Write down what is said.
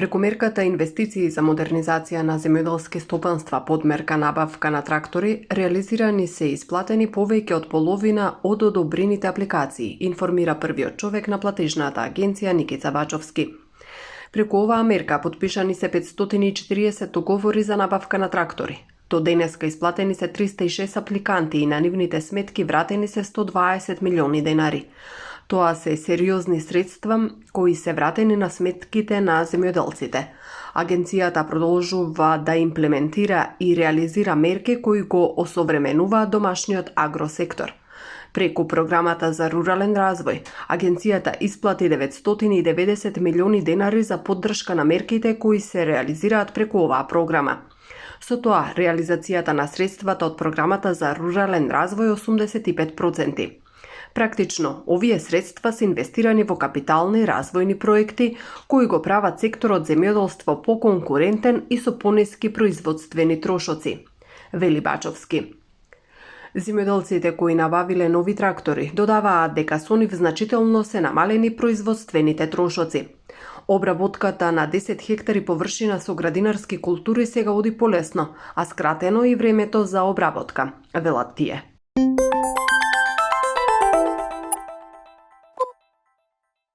Преку мерката инвестиции за модернизација на земјоделски стопанства под мерка набавка на трактори, реализирани се исплатени повеќе од половина од одобрените апликации, информира првиот човек на платежната агенција Никица Бачовски. Преку оваа мерка подпишани се 540 договори за набавка на трактори. До денеска исплатени се 306 апликанти и на нивните сметки вратени се 120 милиони денари. Тоа се сериозни средства кои се вратени на сметките на земјоделците. Агенцијата продолжува да имплементира и реализира мерки кои го осовременуваат домашниот агросектор. Преку програмата за рурален развој, агенцијата исплати 990 милиони денари за поддршка на мерките кои се реализираат преку оваа програма. Со тоа, реализацијата на средствата од програмата за рурален развој 85%. Практично, овие средства се инвестирани во капитални развојни проекти кои го прават секторот земјоделство поконкурентен и со пониски производствени трошоци, вели Бачовски. Земјоделците кои набавиле нови трактори додаваат дека со нив значително се намалени производствените трошоци. Обработката на 10 хектари површина со градинарски култури сега оди полесно, а скратено и времето за обработка, велат тие.